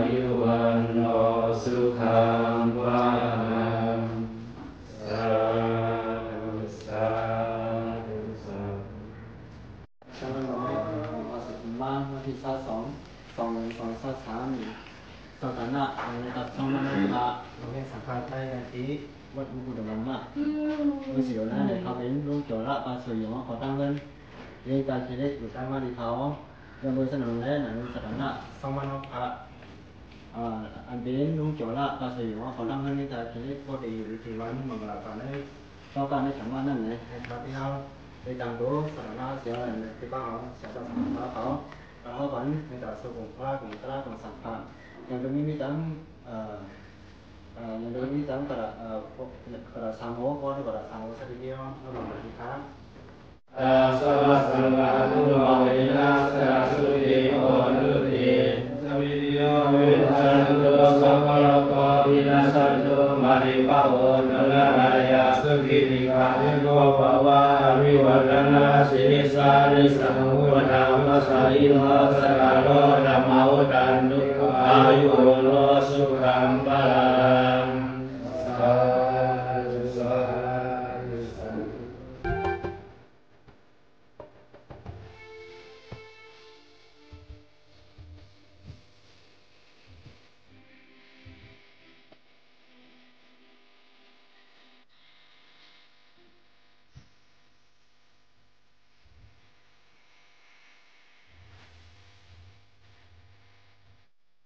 ອາຍຸວັນໂນສຸຂັງພະລັງ ສາທຸ ສາທຸ ສາທຸ. ວັນທີຊາວສອງ ສອງ ສອງ ຊາວສາມນີ້ ສະຖານະ ໃນກັບຊ່ອງມະໂນພະ ໂຮງຮຽນສັງຄະໄທ ທີ່ວັດມຸກຸດດະມາດ ເມື່ອສິດໂດນນັ້ນ ເຂົາເປັນລຸງໂຈລະປາໂຊຍອງ ເຂົາຕັ້ງເຮືອນ ເລງຕາຂີ້ເຫຼັກ ຢູ່ທາງບ້ານທີ່ເຂົາ ເລື່ອງເບິ່ງສະໜອງແລ ໃນສະຖານະຊ່ອງມະໂນພະ ອ່າ ອັນເປັນລຸງໂຈລະປາໂຊຍອງ ເຂົາຕັ້ງເຮືອນ ເລງຕາຂີ້ເຫຼັກ ບໍ່ໄດ້ຢູ່ທີ່ວັດມັງກະລາພາໃນ ຊາວບ້ານໃນຈັງຫວັດນັ້ນແຫຼະ ໃຫ້ຂ້າພະເຈົ້າໄດ້ຕັ້ງໂຕສະຖານະເສຍ ແລະ ທີ່ພາເຮົາສະຖານະເຂົາ ແລະ ເຮົາກໍໄດ້ກາບສູ່ອົງພະ ອົງຕະລາ ອົງສັງຄະ ຢ່າງດຽວນີ້ມີທັງ ເອີ ເອີ ຢ່າງດຽວນີ້ມີທັງກະດາ ເອີ ພວກກະດາສາມຫົກ ກໍກະດາສາມຫົກ ສະຕິດຽວ ລະວັງອະທິຖານ ຕາສະວະສະວະຕຸໂມວິນາສະສຸຕິໂຫຕຸຕິ ສະວິດໂຍວິວັດຊັນຕຸ ສະວະໂລໂກວິນັດສັນຕຸ ມະນີພະໂຫຕຸ ນາລາຍະສຸຂີທິຄາຍຸໂກພະວະ ອະພິວັດທະນະຊີລິສານິສະໂຫດາ ມະຊາຍໂນ ສະກາໂລທຳມະໂຫດານຕຸ ອາຍຸວັນໂນສຸຂັງພະລັງ